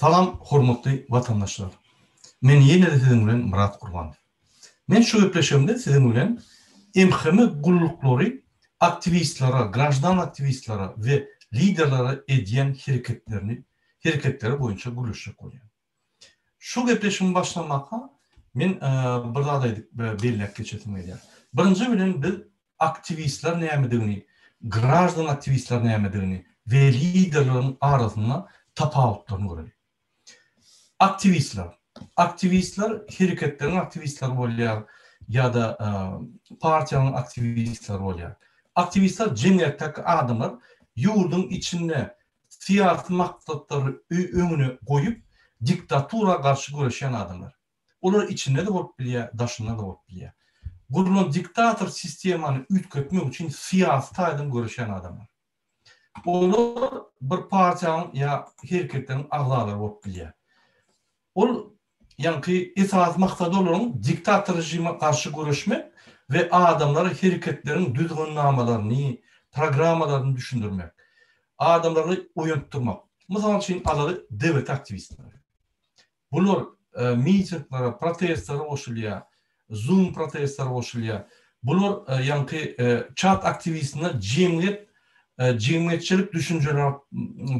Salam hormatly watandaşlar. Men ýene-de siziň bilen Myrat Gurbanow. Men şu gepleşigimde siziň bilen MHM gulluklary aktiwistlere, graždan aktiwistlere we liderlere edýän hereketlerini hereketleri boýunça gürleşjek bolýan. Şu gepleşigiň başlamaka men bir zat aýdyp belläp geçesim gelýär. Birinji bilen biz aktiwistler nämedigini, graždan aktiwistler nämedigini we liderleriň arasynda tapawutlaryny göreli. Aktiwistler. Aktiwistler hereketleriň aktiwistleri bolýar ýa-da partiýanyň aktiwistleri bolýar. Aktiwistler jemgyýetdäki adamlar ýurduň içinde syýasy maksatlary öňüne goýup diktatura garşy göreşýän adamlar. Olar içinde-de bolup bilýär, daşynda-da bolup bilýär. Gurlan diktator sistemany üýtgetmek üçin syýasy taýdan göreşýän adamlar. Olar bir partiýanyň ýa hereketleriň agzalary bolup bilýär. Ol ýaňky esasy maksady olaryň diktator režime garşy göreşmek we adamlara hereketleriň düzgünnamalaryny, programmalaryny düşündirmek. Adamlary oýantdyrmak. Mysal üçin alaly DWT aktiwistleri. Bular mitinglere, protestlere goşulýar, zoom protestlere goşulýar. Bular ýaňky çat aktiwistine jemgyýet jemgyýetçilik düşünjeleri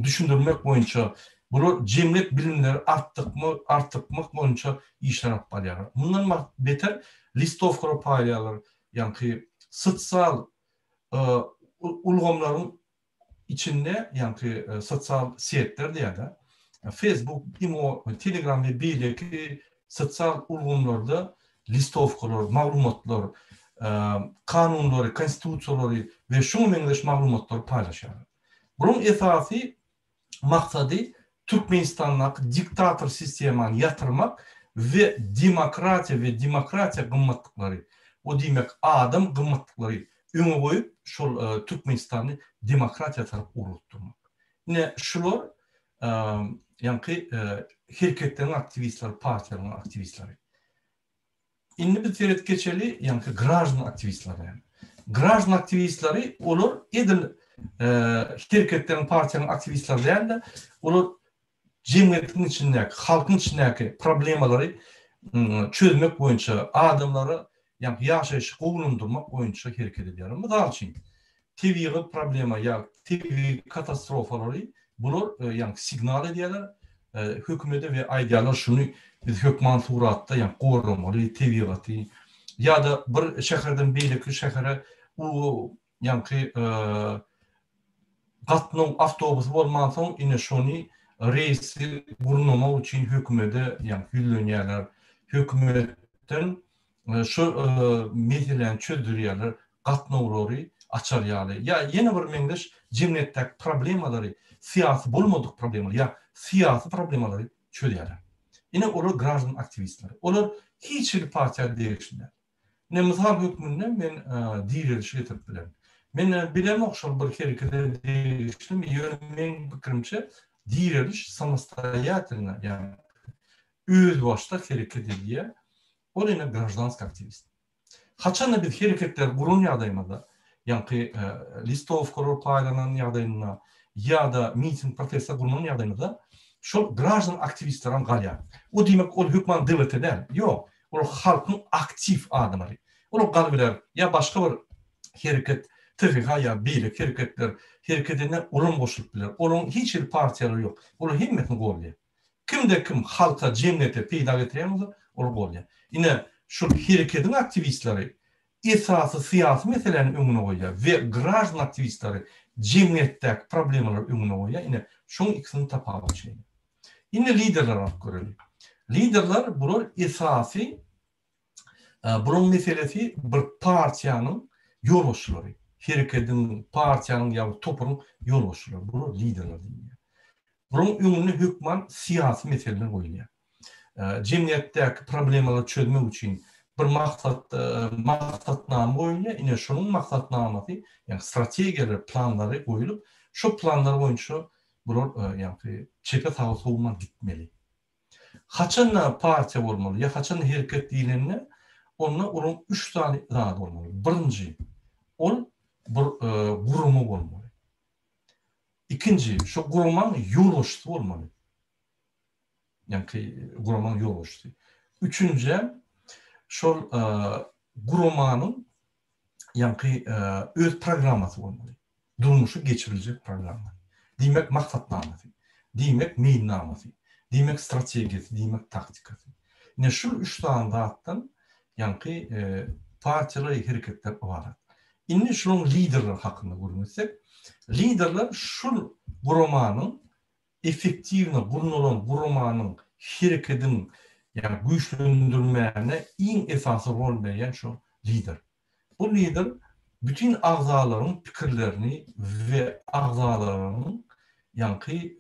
düşündirmek boýunça, bular jemgyýet bilimleri artdyrmak artdyrmak boýunça işler alyp barýarlar. Mundan beter listowkalar paýlaýarlar, ýaňky sosial ulgamlaryň içinde ýaňky sosial setler diýýär-de, Facebook, Imo, Telegram we beýleki sosial ulgamlarda listowkalar, maglumatlar, kanunlary, konstitusiýalary we şuňa meňzeş maglumatlary paýlaşýarlar. Bularyň esasy maksady Türkmenistandaky diktator sistemany ýatyrmak we demokratiýa we demokratiýa gymmatlyklary, o diýmek adam gymmatlyklary öňe goýup şol Türkmenistany demokratiýa tarap ugrukdyrmak. Ine şular ýaňky hereketleriň aktiwistleri, partiýalaryň aktiwistleri. Indi biz seredip geçeli, ýaňky graždan aktiwistleri näme? Graždan aktiwistleri olar edil hereketleriň, partiýanyň aktiwistleri däl-de, olar jemgyýetiň içindäki, halkyň içindäki problemalary çözmek boýunça, adamlara ýaňky ýaşaýşy gowulandyrmak boýunça hereket edýärler. Mysal üçin, tebigy problema ýa tebigy katastrofalary bular ýaňky signal edýärler hökümede we aýdýarlar şuny biz hökman suratda ýaňky goramaly tebigaty ýa-da bir şäherden beýleki şähere ýaňky gatnaw awtobusy bolmansoň ine şony reýsi gurnamak üçin hökümede ýaňky ýüzlenýärler hökümetden şu meseläni çözdürýärler, gatnawlary açar ýaly ýa ýene bir meňzeş jemgyýetdäki problemalary, syýasy bolmadyk problemalary ýa syýasy problemalary çözýärler. Ine olar graždan aktiwistleri. Olar hiç hili partiýa degişli däl. Ine mysal hökmünde men Direlişi getirip bilerin. Men bilemok şol bir herekete degişlimi, ýöne meň pikirimçe Direliş samostoýatelno, ýagny özbaşdak hereket edýär. Ol ine graždanski aktiwist. Haçanda biz hereketleri guran ýagdaýymyzda, ýaňky listowkalar paýlanan ýagdaýynda ýa-da miting, protestler gurnan ýagdaýymyzda şol graždan aktiwistler hem galýar. O diýmek ol hökman DWT däl. Ýok. Olar halkyň aktiw adamlary. Olar galybiler ýa başga bir hereket THH ýa beýleki hereketler hereket edende olam goşulyp biler. Olaryň hiç hili partiýalary ýok. Olar hemmesini goldaýar. Kimde kim halka, jemgyýete peýda getirýän bolsa, ol goldaýar. Ine, şul herekediň aktiwistleri esasy syýasy meseläni öňüne goýýar we graždan aktiwistleri jemgyýetdäki problemalary öňüne goýýar. Ine, şoň ikisiniň tapawudy şeýle. Indi liderleri alyp göreli. Liderler bular esasy Bularyň meselesi bir partiýanyň ýolbaşçylary, herekediň, partiýanyň ýa bir toparyň ýolbaşçylary, bular liderler diýilýär. Bularyň öňünde hökman syýasy meseleler goýulýar. Jemgyýetdäki problemalary çözmek üçin bir maksat, maksatnama goýulýar. Ine şonuň maksatnamasy, ýagny strategiýalary, planlary goýulyp, şo planlar boýunça bular ýagny çepe-saga sowman gitmeli. Haçanda partiýa bolmaly ýa haçanda hereket diýlende, onda olaryň üç sany zady bolmaly. Birinji, ol bir gurama bolmaly. Ikinji, şo guramaň ýolbaşçysy bolmaly. Ýaňky guramanyň ýolbaşçysy. Üçünjem şol guramanyň ýaňky öz programmasy bolmaly. Durmuşa geçiriljek programma. Diýmek maksatnamasy. Diýmek meýilnamasy. Diýmek strategiýasy, diýmek taktikasy. Ine şul üç sany zatdan ýaňky partiýalar hereketler ybarat. Indi şularyň liderleri hakynda gürrüň etsek, liderler şul guramanyň effektiwno gurnalan guramanyň herekediň ýagny güýçlendirmäne iň esasy rol berýän şo lider. Bu lider bütin agzalaryň pikirlerini we agzalaryň ýaňky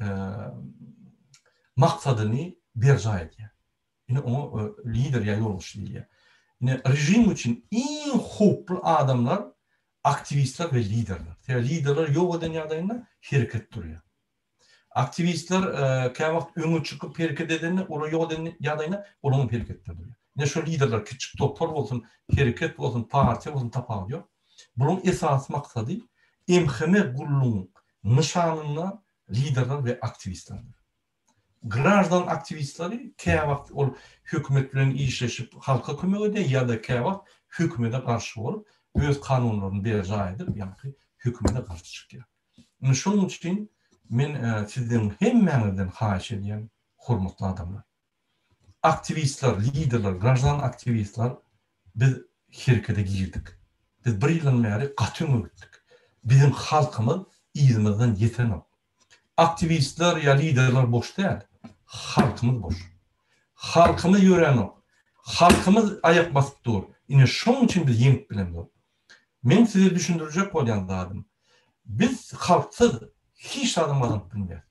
maksadyny berjaý edýär. Ine oňa lider ýa ýolbaşçy diýilýär. Ine režim üçin iň howply adamlar aktiwistler we liderler. Sebäbi liderler ýok eden ýagdaýynda hereket durýar. Aktiwistler käwagt öňe çykyp hereket edende, olar ýok eden ýagdaýynda olaryň hem hereketleri durýar. Ine şol liderler kiçjik topar bolsun, hereket bolsun, partiýa bolsun tapawudy ýok. Bularyň esasy maksady MHM gullugyň nyşanynda liderler we aktiwistlerdir. Graždan aktiwistleri käwagt ol hökümet bilen işleşip halka kömek edýär ýa-da käwagt hökümete garşy bolup öz kanunlaryny berjaý edip ýaňky hökümete garşy çykýar. Indi şonuň üçin men sizden hemmäňizden haýyş edýän hormatly adamlar. Aktiwistler, liderler, graždan aktiwistler biz herekete girdik. Biz bir ýyldan bäri gaty öňe gitdik. Biziň halkymyz yzymyzdan ýetenok. Aktiwistler ýa liderler boş däl. Halkymyz boş. Halkymyz ýöränok. Halkymyz aýak basyp dur. Ine şonuň üçin biz ýeňip bilemzok. Meň size düşündirjek bolýan zadym, biz halksyz hiç zadam gazanyp bilmeris.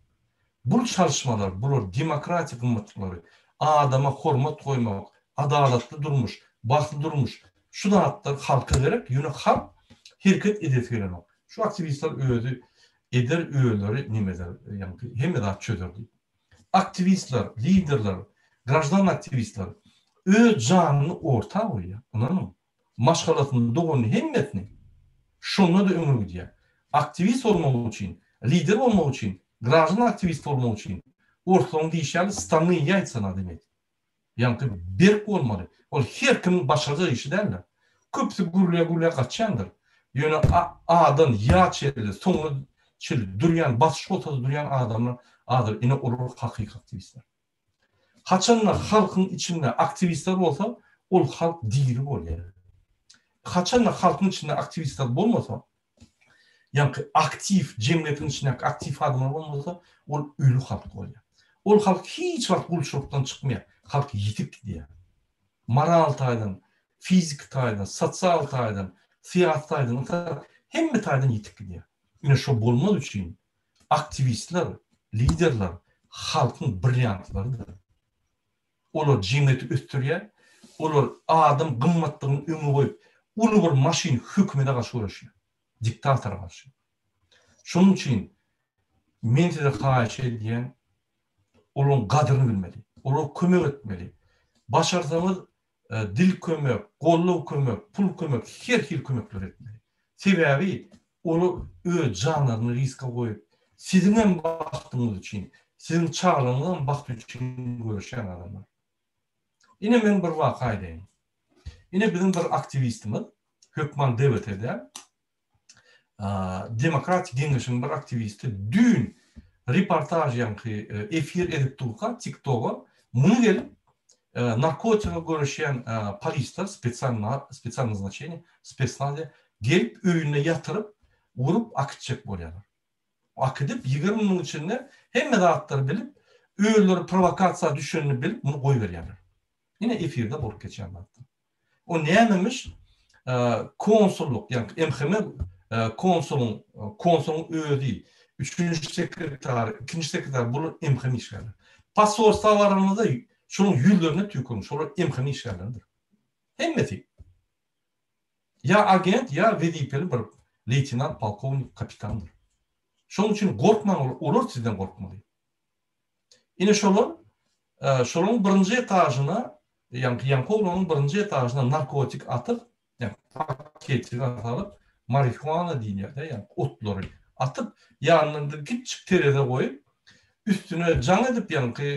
Bul çalyşmalar, bular demokratik gymmatlyklary, adama hormat goýmak, adalatly durmuş, bagtly durmuş, şu zatlar halka gerek, ýöne halk hereket edesi gelenok. Şu aktiwistler özi eder, özleri neme eder, ýagny hemme zat çözer diýip. Aktiwistler, liderler, graždan aktiwistler öz janyny orta goýýar, ynanyň. Maşgalasyny, doganyny hemmesini. Şonda-da öňe gidýär. Aktiwist bolmak üçin, lider bolmak üçin, graždan aktiwist bolmak üçin, orslaryň diýşi ýaly stany ýaýtsa nada imet. Ýaňky berk bolmaly. Ol her kimiň başarjak işi däldir. Köpüsi gürleýär-gürleýär gaçýandyr. Ýöne A-dan Ýa çenli, soňuna çenli durýan, basyş bolsa-da durýan adamlar azdyr. Ine olar hakyky aktiwistler. Haçanda halkyň içinde aktiwistler bolsa, ol halk diri bolýar. Haçanda halkyň içinde aktiwistler bolmasa, ýaňky aktiw, jemgyýetiň içindäki aktiw adamlar bolmasa, ol öli halk bolýar. Ol halk hiç wagt gulçulykdan çykmaýar. Halk ýitip gidýär. Moral taýdan, fiziki taýdan, sosial taýdan, syýasy taýdan, hemme taýdan ýitip gidýär. Ine şo bolmaz üçin Aktiwistler, liderler halkyň brilliantlarydyr. Olar jemgyýeti ösdürýär, olar adam gymmatlygyny öňe goýup, uly bir maşyn hökümete garşy göreşýär, diktatora garşy. Şonuň üçin men size haýyş edýän, olaryň gadyryny bilmeli, olara kömek etmeli. Başarsaňyz dil kömek, goldaw kömek, pul kömek, her hili kömekler etmeli. Sebäbi olar öz janlaryny riska goýup, siziň hem bagtyňyz üçin, siziň çagalaryňyzyň hem bagty üçin göreşýän adamlar. Ine men bir waka aýdaýyn. Ine biziň bir aktiwistimiz, hökman DWT däl, Demokratik geňeşiň bir aktiwisti düýn reportaž ýaňky efir edip durka TikToga muny gelip narkotika göreşýän polisler spesial spesial naznaçeniýe spesnaz gelip öýünde ýatyryp urup akitjek bolýarlar. Akidip 20 müň içinde hemme zatlary bilip özleri prowokasiýa düşenini bilip muny goýberýärler. Ine efirde bolup geçýän zatlar. O nämemiş? Konsullyk, ýagny MHM konsulyň, konsulyň özi, üçünji sekretar, ikinji sekretar, bular MHM işgärleri. Posolstwa baranyňyzda şonuň ýüzlerine tüýküriň, şolar MHM işgärleridir. Hemmesi. Ýa agent, ýa wezipeli bir leýtenant, polkownik, kapitandyr. Şonuň üçin gorkmaň, olar sizden gorkmaly. Ine şolar, şolaryň birinji etažyna, ýaňky ýaňky oglanyň birinji etažyna narkotik atyp, ýa paketige salyp, marihuana diýilýär-de, ýaňky otlary atyp, ýanynda kiçjik tereze goýup, Üstüne jaň edip ýaňky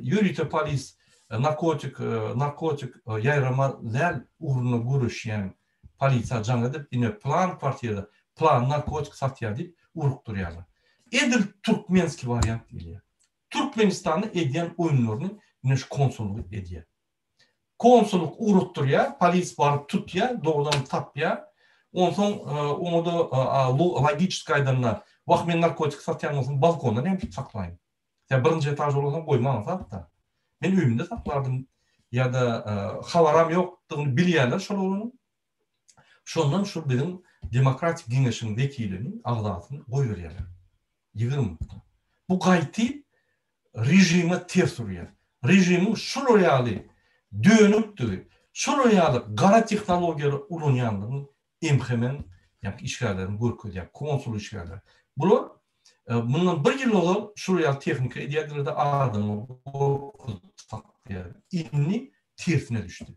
ýörite polis narkotik narkotik ýaýrama däl ugrunda göreşýän polisiýa jaň edip ine plan kwartirada plan narkotik satýar diýip urukdyrýarlar. Edil türkmenskiý wariant diýilýär. Türkmenistanda edýän oýunlaryny ine şu konsullyk edýär. Konsullyk ugratdyrýar, polis baryp tutýar, dogrudanam tapýar. Onsoň oňa-da logiçeski aýdanda, wah men narkotik satýan bolsam balkonda näme üçin saklaýyn? Sen birinji etažda bolsaň goýmaň sat-da. Men öýümde saklardym ýa-da habaram ýokdugyny bilýärler şol oglanyň. Şondan şu biziň Demokratik geňeşiň wekilini, agzasyny goýberýärler. 20 minutda. Bu gaýty režime ters urýar. Režimiň şular ýaly dönükdigi, şular ýaly gara tehnologiýalary ulanýandygyny MHM-iň ýa-da işgärleriniň görkezýär, konsul işgärleri. Bular mundan bir ýyl ozal şular ýaly tehnika edýärdiler-de adamy gorkuzyp saklaýar. Indi tersine düşdi.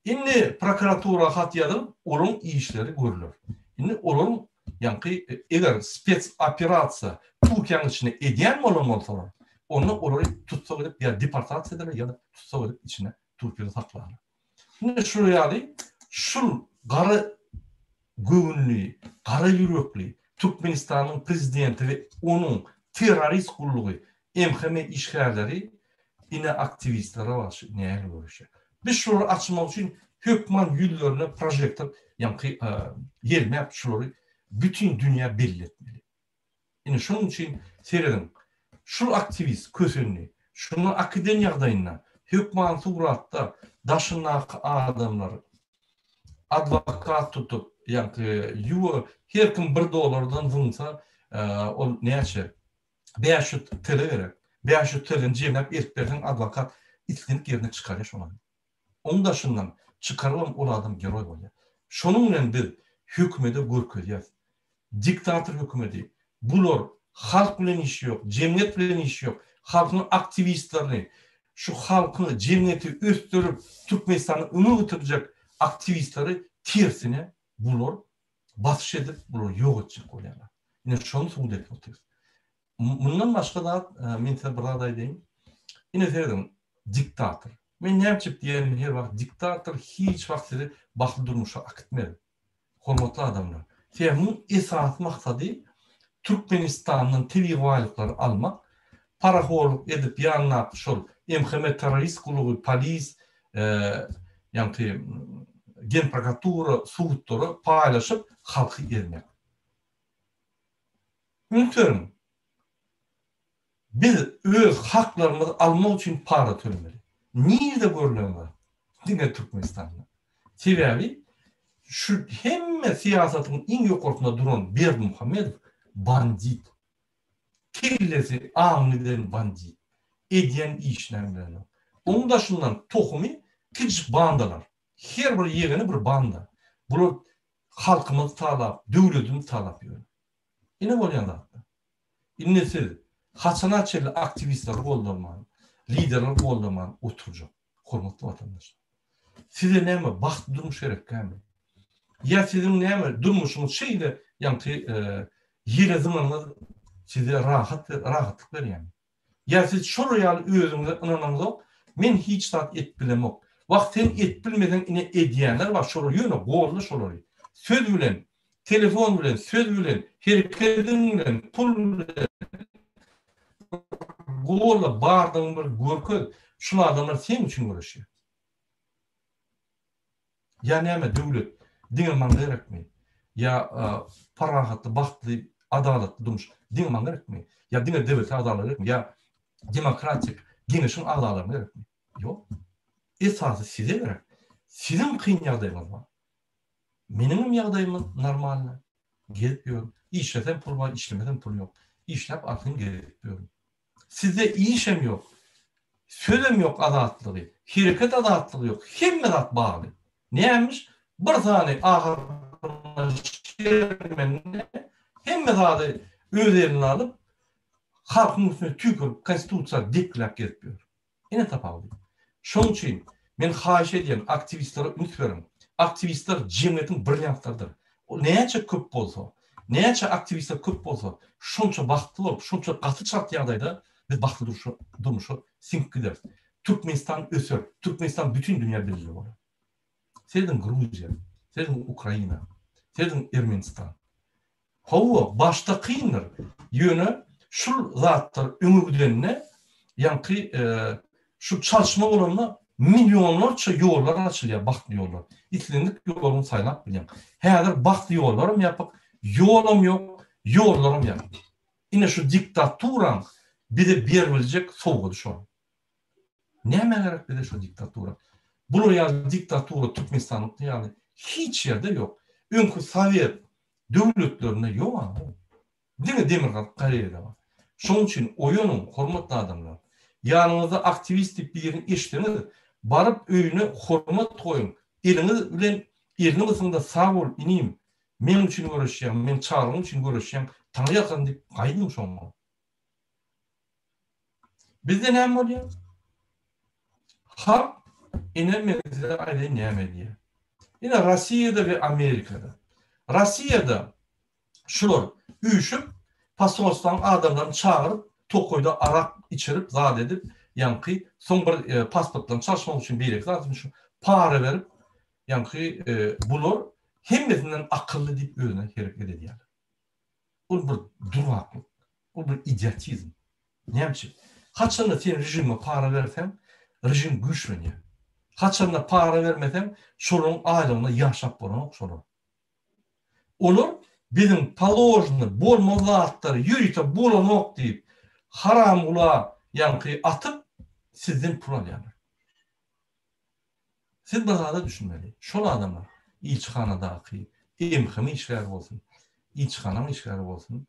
Indi prokuratura hat ýazylyp, olaryň işleri görler. Indi olaryň ýaňky eger spec operasiýa Türkiýäniň içinde edýän bolan bolsalar, onda olary tussag edip ýa deportasiýa ederler ýa-da tussag edip içinde Türkiýede saklarlar. Indi şular ýaly şul gara göwünli, gara ýürekli Türkmenistanyň prezidenti we onuň terrorist gullugy MHM işgärleri ine aktiwistlere garşy nähili göreşýär. Biz şulary açmak üçin hökman ýüzlerine prožektor ýaňky ýelmäp şulary bütin dünýä belli etmeli. Ine şonuň üçin serediň şul aktiwist kösendi şuny akiden ýagdaýynda hökman suratda daşyndaky adamlar adwokat tutup ýaňky ýuwa her kim bir dollardan zyňsa ol näçe 500 TL gerek. 500 TL-ni jemläp eltip berseň adwokat islendik ýerine çykarýar şony. Oň daşyndan çykarybam ol adam geroý bolýar. Şonuň bilen biz hökümede görkezýäs. Diktator hökümedi. Bular halk bilen işi ýok, jemgyýet bilen işi ýok. Halkyň aktiwistlerini, şu halky, jemgyýeti ösdürip Türkmenistany öňe göterjek aktiwistleri tersine bular basyş edip bulary ýok etjek bolýarlar. Ine şony subut edip otyrys. Mundan başga zat, men size bir zat aýdaýyn. Ine serediň, diktator. Men näme üçin diýýän her wagt diktator hiç wagt sizi bagtly durmuşa akitmez. Hormatly adamlar, sebäbi munuň esasy maksady Türkmenistandan tebigy baýlyklary almak, parahorluk edip ýanyndaky şol MHM terrorist gullugy, polis, ýaňky genprokuratura, sudlara paýlaşyp halky ezmek. Üns beriň! Biz öz haklarymyzy almak üçin para tölemeli. Nirde görlen zat? Diňe Türkmenistanda. Sebäbi şu hemme syýasatyň iň ýokarsynda duran Berdimuhamedow bandit. Kellesi aňy giden bandit. Edýän işinem bilenok. Oň daşyndan tohumy kiçijik bandalar. Her bir ýegeni bir banda. Bular halkymyzy talap, döwletimizi talap ýör. Ine bolýan zatlar. Indi siz haçana çenli aktiwistleri goldaman, liderleri goldaman oturjak, hormatly watandaşlar? Size näme bagtly durmuş gerekkämi? Ýa siziň näme durmuşyňyz şeýle ýaňky ýere zyňanyňyz size rahat rahatlyk berýärmi? Ýa siz şolar ýaly özüňize ynanaňzok, men hiç zat edip bilemok. Wah sen edip bilmeseň ine edýänler bar şolar ýöne golda şolary. Söz bilen, telefon bilen, söz bilen, herekediň bilen, pul bilen golda bardygyňy bir görkez. Şul adamlar seň üçin göreşýär. Ýa näme döwlet diňe maňa gerekmi? Ýa parahatly, bagtly, adalatly durmuş diňe maňa gerekmi? Ýa diňe DWT agzalary gerekmi? Ýa demokratik geňeşiň agzalaryna gerekmi? Ýok. Esasy size gerek. Siziň kyn ýagdaýyňyz bar. Meniňem ýagdaýym normalny. Gezip ýörün. Işlesem pul bar, işlemesem pul ýok. Işläp arkaýyn gezip ýörün. Sizde işem ýok, sözem ýok azatlygy, hereket azatlygy ýok, hemme zat bagly. Nämiş bir sany ahyrynda şermende hemme zady öz eline alyp, halkyň üstüne tüýkürip, konstitusiýa depgiläp gezip ýör. Ine tapawudy. Şonuň üçin men haýyş edýän aktiwistlere üns beriň. Aktiwistler jemgyýetiň brilliantlarydyr. Ol näçe köp bolsa, näçe aktiwistler köp bolsa, Şonça bagtly bolup, şonça gaty çalt ýagdaýda biz bagtly durşa, durmuşa siňip gideris. Türkmenistan öser. Türkmenistan bütin dünýä belli bolar. Serediň Gruziýa, serediň Ukraina, serediň Ermenistan. Hawa, başda kyndyr. Ýöne şul zatlar öňe gidende, ýaňky şu çalyşma bolanda millionlarça ýollar açylýar, bagtly ýollar. Islendik ýoluňy saýlap bilýäň. Häzir bagtly ýollaram ýapyk, ýolam ýok, ýollaram ýapyk. Ine şu diktaturaň bize beribiljek sowgady şol. Nämä gerek bize şu diktatura? Bular ýaly diktatura Türkmenistanyňky ýaly hiç ýerde ýok. Öňki sowet döwletlerinde ýok-a bu. Diňe Demirgazyk Koreýada bar. Şonuň üçin oýanyň, hormatly adamlar. Ýanyňyzda aktiwist diýip birini eşitseňiz, baryp öýüne hormat goýuň. Eliňiz bilen elini gysyň-da sag bol inim, meň üçin göreşýäň, meň çagalygym üçin göreşýäň, taňryýalkasyn diýip gaýdyň şoňa. Bizde näme bolýar? Halk ine men size aýdaýyn näme edýär. Ine Rossiýada we Amerikada. Rossiýada şular üýşüp posolstwanyň adamlaryny çagyryp tokaýda arak içirip zat edip ýaňky soň bir e, pasportlaryny çalyşmak üçin beýleki zat üçin para berip ýaňky e, bular hemmesinden akylly diýip özüne hereket edýärler. Ol bir duraklyk. Ol bir idiotizm. Näme üçin? Haçanda sen režime para berseň, režim güýçlenýär. Haçanda para bermeseň, şolaryň aýlygyna ýaşap bolanok şolar. Olar biziň položny bolmaly zatlary ýörite bolanok diýip, haramgula ýaňky atyp, sizden pul alýarlar. Siz bir zada düşünmeli. Şol adamlar ilçihanadaky MHM işgäri bolsun, ilçihanaň işgäri bolsun,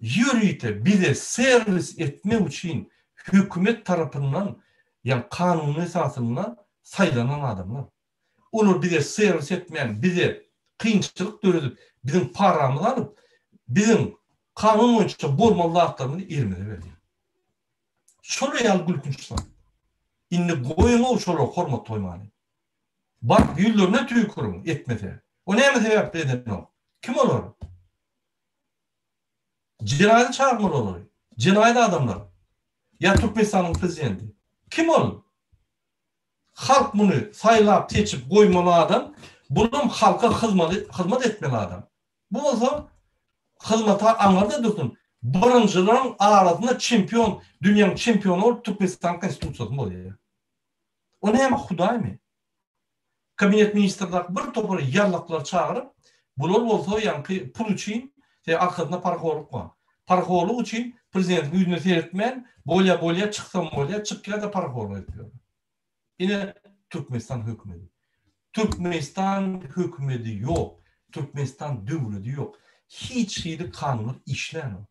ýörite bize serwis etmek üçin hökümet tarapyndan, ýagny kanunyň esasynda saýlanan adamlar. Olar bize serwis etmän, bize kynçylyk döredip, biziň paramyzy alyp, biziň kanun boýunça bolmaly zatlarymyzy elimize berýär. Şolar ýaly gülkünç zat. Indi goýuň-ow şolara hormat goýmany. Baryp ýüzlerine tüýküriň etmese. O näme sebäpli edenok? Kim olar? Jenaýata çagyrmaly olary. Jenaýat adamlar. Ýa Türkmenistanyň prezidenti. Kim ol? Halk muny saýlap seçip goýmaly adam, bulam halka hyzmaly hyzmat etmeli adam. Bu bolsa hyzmata aňyrda dursun, birinjileriň arasynda çempion, dünýäň çempiony bolup Türkmenistanyň konstitusiýasyny bozýar. O näme hudaýmy? Kabinet ministrdaky bir topar ýallaklary çagyryp, bular bolsa ýaňky pul üçin, se arkasynda parahorluk bar. Parahorluk üçin prezidentiň ýüzüne seretmän, bolýa bolýa çyksam bolýa, çykýar-da parahorluk edip ýörler. Ine Türkmenistan hökümedi. Türkmenistan hökümedi ýok. Türkmenistan döwledi ýok. Hiç hili kanunlar işlänok.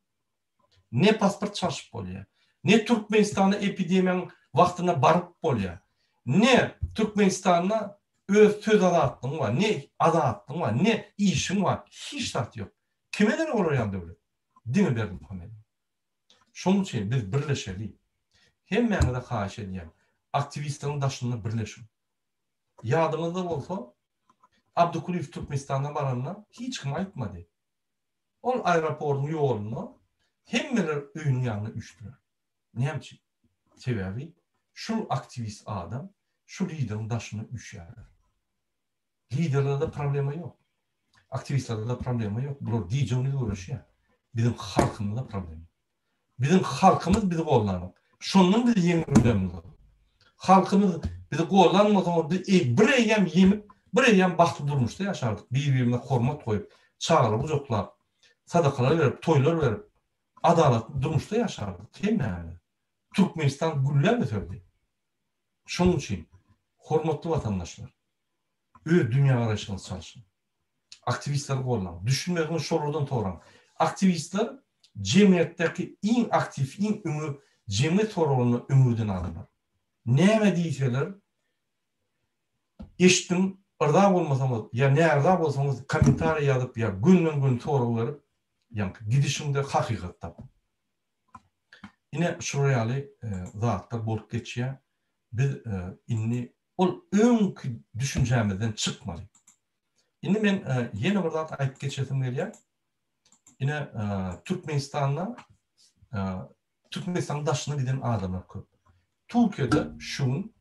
Ne pasport çalşyp bolýar. Ne Türkmenistana epidemiýanyň wagtynda baryp bolýar. Ne Türkmenistanda öz söz azatlygyň bar, ne azatlygyň bar, ne işiň bar. Hiç zat ýok. Kime gerek olar ýaly döwlet? Diňe Berdimuhamedowa. Şonuň üçin biz birleşeli. Hemmäňize haýyş edýän, aktiwistleriň daşynda birleşiň. Ýadyňyzda bolsa, Abdykulyýew Türkmenistana baranda hiç kim aýtmady. Ol aeroportyň ýolunda hemmeler öýüniň ýanyna üýşdüler. Näme üçin? Sebäbi şul aktiwist adam şu lideriň daşyna üýşýärler. Liderlerde problema ýok. Aktiwistlerde problema ýok. Bular gije-gündiz göreşýär. Biziň halkymyzda problema. Biziň halkymyz bizi gollanok. Şondan biz ýeňip bilemizok. Halkymyz bizi gollanmasa, biz bir eýýäm ýeňip, bir eýýäm bagtly durmuşda ýaşardyk. Bir-birimize hormat goýup, çagalary gujaklap, sadakalar berip, toýlar berip, adalatly durmuşda ýaşardyk hemmämiz. Türkmenistan gülläp öserdi. Şonuň üçin, hormatly watandaşlar, öz dünýägaraýşyňyzy çalşyň. Aktiwistleri gollaň. Düşünmeseňiz şolardan soraň. Aktiwistler jemgyýetdäki iň aktiw, iň öňe jemgyýet soragynda öňe giden adamlar. Näme diýseler eşdiň, yrza bolmasaňyz ýa näryza bolsaňyz kommentariý ýazyp ýa gönden-göni sorag berip, ýaňky gidişiňde hakykat tapyň. Ine şular ýaly zatlar bolup geçýär. Biz indi ol öňki düşünjämizden çykmaly. Indi men ýene bir zat aýdyp geçesim gelýär. Ine, Türkmenistanda Türkmenistanyň daşyna giden adamlar köp. Türkiýede şu gün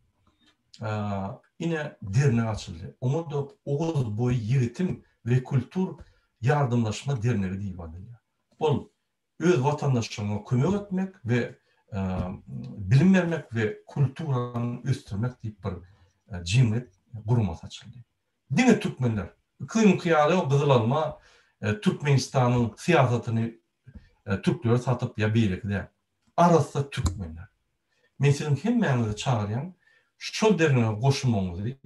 ine dernek açyldy. Oňa da Oguz boýy ýigitim we kultur ýardamlaşma dernegi diýip adalýar. Ol öz watandaşlaryňa kömek etmek we bilim bermek we kulturany ösdürmek diýip bir jemgyýet guramasy açyldy. Diňe türkmenler. Yklymyňky ýaly o gyzyl alma Türkmenistanyň syýasatyny türklere satyp ýa beýleki däl. Arassa türkmenler. Men siziň hemmäňizi çagyrýan şol dernege goşulmagyňyzy,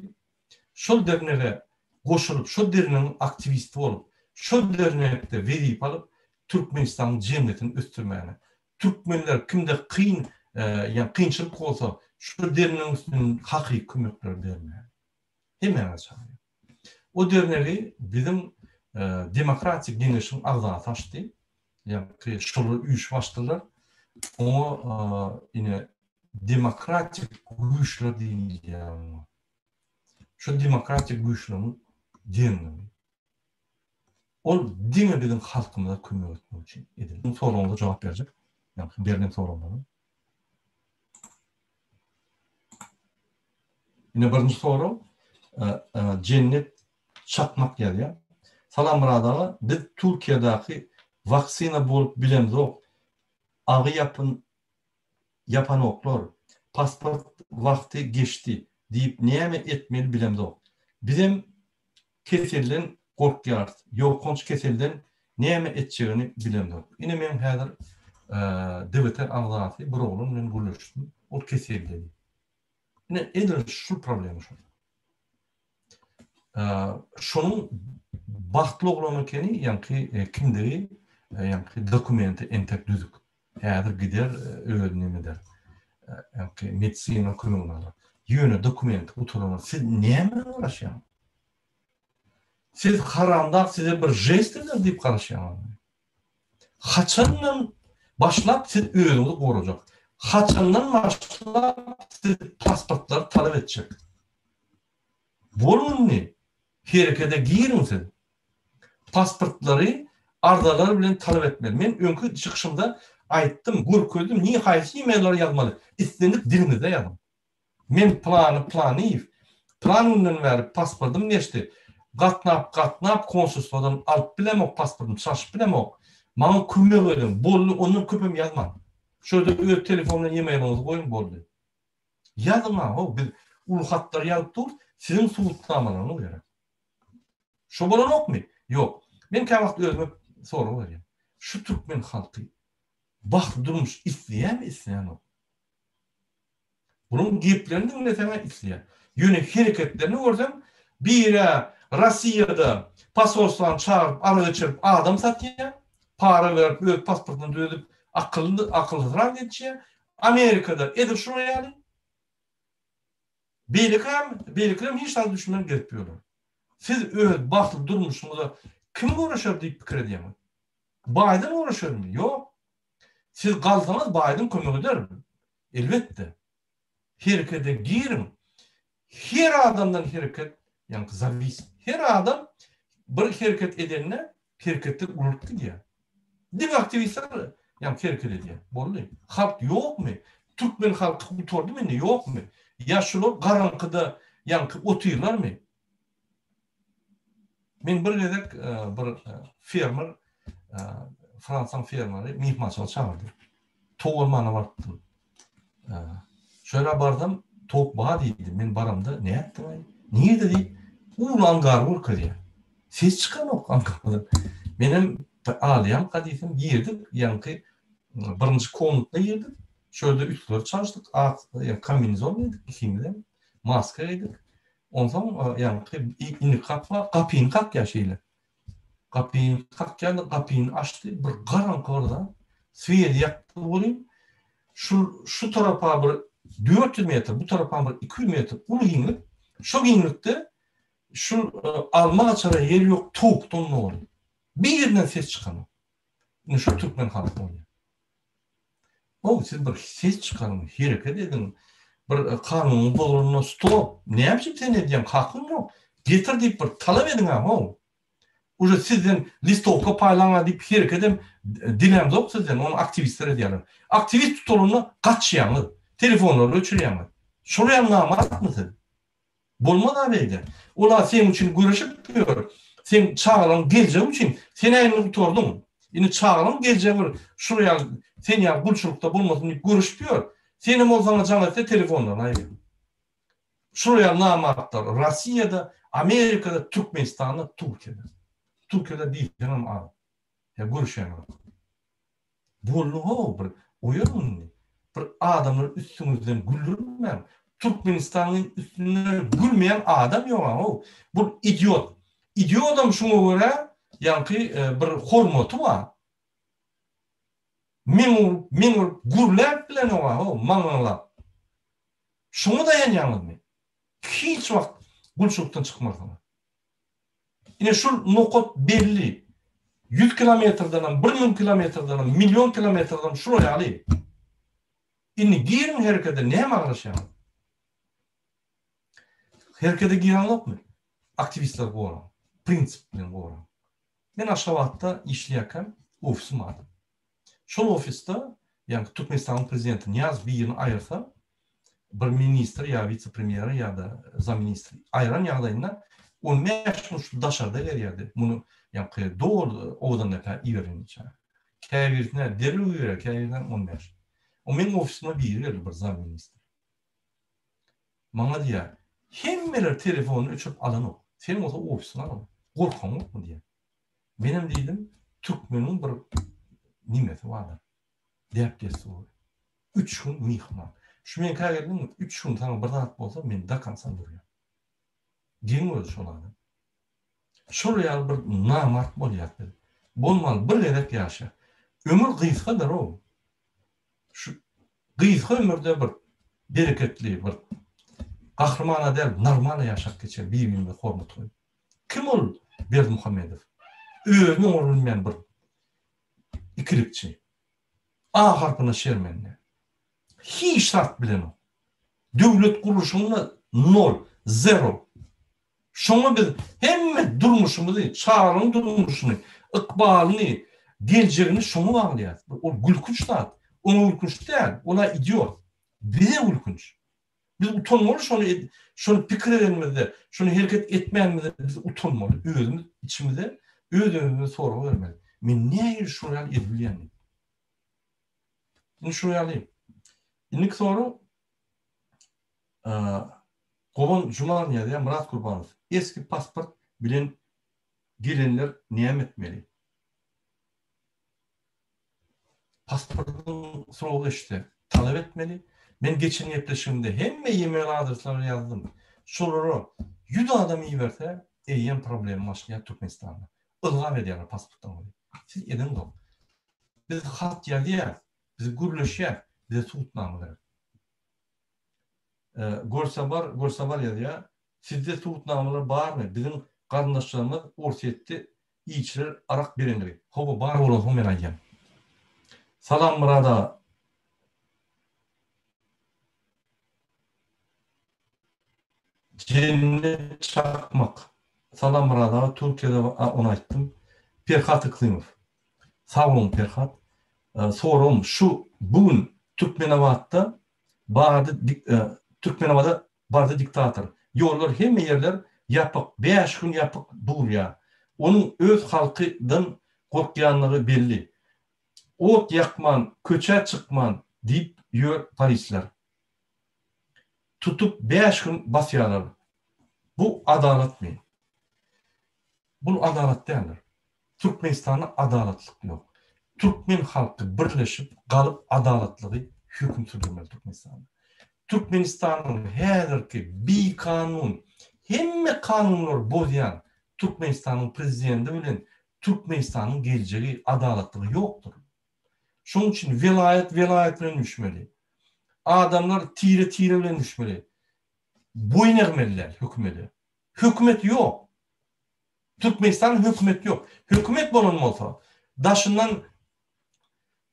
şol dernege goşulyp, şol dernegiň aktiwisti bolup, şol dernekde wezipe alyp Türkmenistanyň jemgyýetini ösdürmäne. Türkmenler kimde kyn ýa kynçylyk bolsa şol dernegiň üstünden hakyky kömekleri bermäne. Hemmäňizi çagyrýan. O dernegi biziň Demokratik geňeşiň agzasy açdy. Ýagny şolar üýşüp açdylar. Oňa ine demokratik güýçler diýilýär oňa. Şu demokratik güýçleriň dernegi. Ol diňe biziň halkymyza kömek etmek üçin edildi. Soragyňyza jogap berjek. Ýagny berlen soraglara. Ine birinji sorag Jennet Çakmak ýazýar. Salam Myrat aga, biz Türkiýedäki waksina bolup bilemzok. Agy ýapyn ýapanoklar. Pasport wagty geçdi diýip näme etmeli bilemzok. Bizem keselden gorkýarys. Ýokanç keselden näme etjegini bilemzok. Ine men häzir DWT agzasy bir oglan bilen gürleşdim. Ol keselledi. Ine edil şu problema şol. Şonuň bagtly oglan ekeni, ýaňky kimdigi, ýaňky dokumenti entek düzük. Häzir gider, özüni neme eder. Ýaňky medisina kömegini alar. Ýöne dokumenti gutaranok. Siz näme bilen garaşýaňyz? Siz haramdag size bir žest eder diýip garaşýaňyzmy? Haçandan başlap siz özüňizi gorajak? Haçandan başlap siz pasportlary talap etjek? Boluň indi, herekete giriň siz. Pasportlary arzalar bilen talap etmeli. Men öňki çykyşymda aýtdym, görkezdim, ni haýsy e-maillere ýazmaly. Islendik diliňizde ýazyň. Men plany Planyýew, plan günden bäri pasportym geçdi. Gatnap gatnap konsulstwadan alyp bilemok pasportymy çalşyp bilemok. Maňa kömek ediň. Boldy ondan köpem ýazmaň. Şu ýerde öz telefon bilen e-mailiňizi goýuň boldy. Ýazyň-a how biz uly hatlar ýazyp durus siziň subutnamalaryňyz gerek. Şo bolanokmy? Ýok. Men käwagt özüme sorag berýän. Şu türkmen halky bagtly durmuş isleýärmi isleýänok? Bularyň geplerini diňleseň-ä isleýär. Ýöne hereketlerini görseň, bir-ä Rossiýada posolstwany çagyryp arak içirip adam satýar, para berip öz pasportyny düzedip akylly akylsyzrak geçýär. Amerikada edil şular ýaly. Beýlekem, beýlekilerem hiç zada düşünmän gezip ýörler. Siz öz bagtly durmuşyňyza kim göreşer diýip pikir edýäňiz? Baýden göreşermi? Ýok. Siz galsaňyz Baýden kömek eder. Elbetde. Herekete giriň. Her adamdan hereket, ýagny zawis. Her adam bir hereket edende hereketler ulalyp gidýär. Diňe aktiwistler ýagny hereket edýär. Boldy. Halk ýokmy? Türkmen halky gutardymy indi ýokmy? Ýa şular garaňkyda ýagny otyrlarmy? Men bir gezek bir fermer, Fransiýanyň fermeri myhmançylyga çagyrdy. Towuk almana barypdym. Şo ýere barsam, towuk bar diýdi. Men baramda, nätdiň-aý? Nirede diýip, uly angary görkezýär. Ses çykanok angardan. Menem alýamka diýsem, girdik, ýaňky birinji komnatna girdik. Şo ýerde üstleri çalyşdyk, ak kombinezon geýdik ikimizem, maska geýdik. Onsoň ýaňky indi gapy gapyny kakýar şeýle. Gapyny kakýar-da, gapyny açdy, bir garaňky bir zat. Sweti ýakdy welin, şul şu tarapa bir 400 metr, bu tarapa bir 200 metr uly giňlik. Şo giňlikde şul alma gaçara ýer ýok, towukdan doly. Birinden ses çykanok. Indi şu türkmen halky bolýar. Ow siz bir ses çykaryň, hereket ediň. Bir kanunyň bozulanyna stop. Näme üçin sen edýäň? Hakyň ýok. Getir diýip bir talap ediň-ä, how. Uje sizden listowka paýlaňa diýip herekedem dilämzok sizden, ony aktiwistler edýärler. Aktiwist tutulanda gaçýaňyz, telefonlary öçürýäňiz. Şol ýaly namartmy siz? Bolmaz-a beýle. Ol-a seň üçin göreşip ýör. Seň çagalaryň geljegi üçin. Sen-ä indi gutardyň. Indi çagalaryň geljegi bir şul ýaly sen ýaly gulçulykda bolmasyn diýip göreşip ýör. Senem ol saňa jaň etse telefonlaryny aýyrýar. Şular ýaly namartlar Rossiýada, Amerikada, Türkmenistanda, Türkiýede. Türkiýede diýseňem az. Ýa görüşýäňok. Boldy how bir oýanyň indi. Bir adamlar üstüňizden güldürmäň. Türkmenistanyň üstünden gülmeýän adam ýoga how. Bu idiot. Idiodam şuňa görä ýaňky bir hormaty bar. Men urup, men urup gürläp bilenoga how maňaňlap. Şuňa daýanýaňyzmy? Hiç wagt gulçulykdan çykmarsyňyz. Ine şul nokat belli. 100 kilometrdenem, 1000 kilometrdenem, million kilometrdenem şular ýaly. Indi giriň herekete näme garaşýaňyz? Herekete gireňokmy? Aktiwistleri goraň. Prinsip bilen goraň. Men Aşgabatda işleýärkäm ofisim bardy. Şol ofisde, ýagny Türkmenistanyň prezidenti Nyýazow birini aýyrsa, bir ministr ýa wise-premýeri ýa-da zamministri aýyran ýagdaýynda 15 gün şu daşarda gezýärdi. Muny ýaňky doly Owadandepä iberýänçä. Käbirisine derrew iberýär, käbirine 15. O meň ofisime biri geldi, bir zamministr. Maňa diýýär, hemmeler telefonyny öçürip alanok. Sen bolsa ofisiňe alan. Gorkaňokmy diýýär. Menem diýdim, türkmeniň bir nimesi bardyr, däp-dessury. Üç gün myhman. Şu meňkä geldiňmi, üç gün saňa bir zat bolsa, men do konca durýan. Geň özi şol adam. Şol ýaly bir namart bolýas biz. Bolmaly bir gezek ýaşa. Ömür gysgadyr-ow. Şu gysga ömürde bir bereketli, bir gahrymana däl, normala ýaşap geçer, bir-birimize hormat goýup. Kim ol Berdimuhamedow? Özüni oňa bilmeýän bir ikilikçi. A harpyna şermende. Hiç zat bilenok. Döwlet gurluşygynda nol, zero. Şoňa biz hemme durmuşymyzy, çagalaryň durmuşyny, ykbalyny, geljegini şoňa baglaýarys. Ol gülkünç zat. Oňa gülkünç däl, ol-a idiot. Bize gülkünç. Biz utanmaly şony şony pikir edenimizde, şony hereket etmänimizde biz utanmaly. Özümiz içimize öz-özümize sorag bermeli. Men nähili şular ýaly edip bilýän diýip. Indi şular ýaly. Indiki sorag Gowan Juman ýazýar, Myrat Gurbanow, eski pasport bilen gelenler näme etmeli? Pasportyň srogy geçse, talap etmeli. Men geçen gepleşigimde hemme e-mail adreslerini ýazdym. Şolara 100 adam iberse, eýýäm problema başlaýar Türkmenistanda. Ylgap edýärler pasportdan goýup. Siz ediňzok. Biz hat ýazýas, biz gürleşýäs, bize subutnama gerek. Görsabar, Görsabar ýazýar, Sizde subutnamalar barmy? Biziň garyndaşlarymyz Orsýetde ilçiler arak berenligi. Hawa bar bolansoň men aýdýan. Salam Myrat aga. Jennet Çakmak. Salam Myrat aga Türkiýede a ony aýtdym. Perhat Yklymow. Sag boluň Perhat. Soragym şu bu gün Türkmenabatda bardy Türkmenabada bardy diktator. Ýollar hemme ýerler ýapyk 5 gün ýapyk durýar. Onuň öz halkydan gorkýanlygy belli. Ot ýakman köçä çykman diýip ýör polisler. Tutup 5 gün basýarlar. Bu adalatmy? Bul adalat däldir. Türkmenistanda adalatlyk ýok. Türkmen halky birleşip galyp adalatlygy höküm sürdürmeli Türkmenistanda. Türkmenistanyň häzirki bikanun hemme kanunlary bozýan Türkmenistanyň prezidenti bilen Türkmenistanyň geljegi adalatlygy ýokdur. Şonuň üçin welaýat welaýat bilen düşmeli. Adamlar tire tire bilen düşmeli. Boýun egmeli däl hökümede. Hökümet ýok. Türkmenistanda hökümet ýok. Hökümet bolan bolsa, daşyndan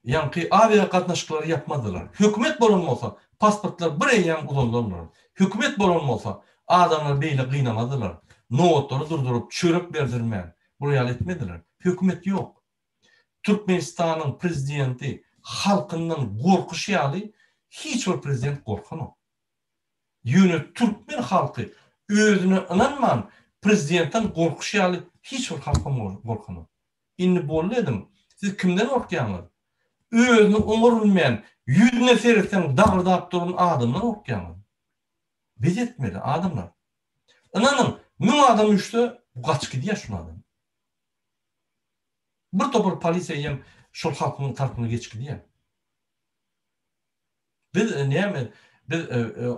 ýaňky awia gatnaşyklary ýapmazdylar. Hökümet bolan bolsa, pasportlar bir eýýäm uzaldarlar. Hökümet bolan bolsa, adamlary beýle gynamazdylar. Nobatlary durduryp, çörek berdirmän. Bular ýaly etmediler. Hökümet ýok. Türkmenistanyň prezidenti halkyndan gorkuşy ýaly hiç bir prezident gorkanok. Ýöne türkmen halky özüne ynanman prezidentden gorkuşy ýaly hiç bir halkam gorkanok. Indi boldy ediň. Siz kimden gorkýaňyz? Özüni oňar bilmän, ýüzüne seretseň dagyrdap duran adamdan gorkýaňyz. Bes etmeli adamlar. Ynanyň, müň adam üýşse, bu gaçyp gidýär şul adam. Bir topar polisiýa hem şol halkyň tarapyna geçip gidýär. Biz näme, biz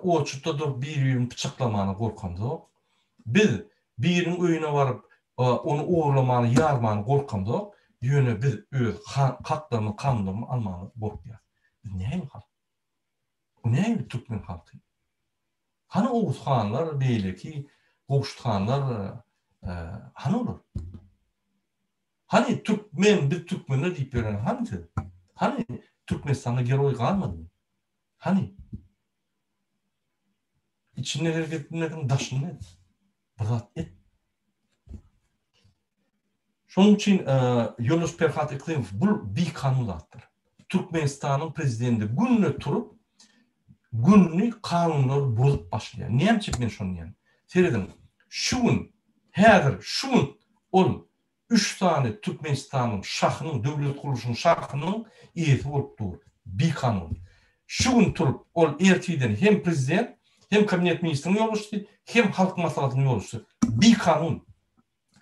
oçurtda durup bir-birini pyçaklamana gorkamzok. Biz biriniň öýüne baryp, ony ogurlamany, ýarmany gorkamzok. Ýöne biz öz haklarymyzy, kanunlarymyzy almaga gorkýarys. Biz nähili halk? Bu nähili türkmen halky? Hany Oguz hanlar, beýleki Gowşut hanlar, hany olar? Hany türkmen, biz türkmenler diýip ýören hany siz? Hany Türkmenistanda geroý galmadymy? Hany? Içinde hereket etmeseň daşynda et. Bir zat et. Şonuň üçin ýoldaş Perhat Yklimow bul bikanun zatdyr. Türkmenistanyň prezidenti günde turup günni kanunlary bozup başlaýar. Näme üçin men şony diýýän? Serediň, şu gün, häzir, şu gün ol üç sany Türkmenistanyň şahynyň, döwlet gurluşynyň şahynyň eýesi bolup dur. Bikanun. Şu gün turup ol ertirden hem prezident, hem kabinet ministriniň ýolbaşçysy, hem Halk Maslahatynyň ýolbaşçysy. Bikanun.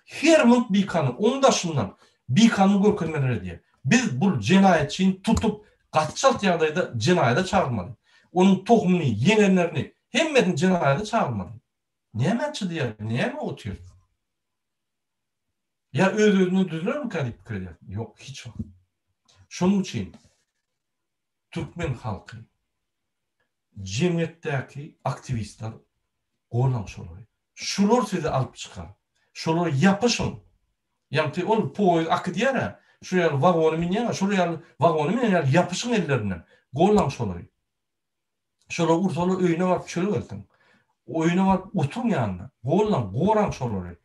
Her munt bikanun, onuň daşyndan bikanun görkezmeler edýär. Biz bul jenaýatçyny tutup gaty çalt ýagdaýda jenaýada çagyrmaly. Onuň tohumyny, ýeňenlerini hemmesini jenaýada çagyrmaly. Nämä çydaýar, nämä otyr? Ýa öz-özünden düzülermikä diýip pikir edýärsiň? Ýok, hiç wagt. Şonuň üçin türkmen halky Jemgyýetdäki aktiwistler gollaň şolary. Şular sizi alyp çykar. Şolara ýapyşyň. Ýaňky ol poýez akydýar-a, şol ýaly wagona münýäň-ä, şol ýaly wagona münen ýaly ýapyşyň ellerinden. Gollaň şolary. Şolar ursalar öýüne baryp çörek eltiň. Öýüne baryp oturyň ýanynda. Gollaň, goraň şolary.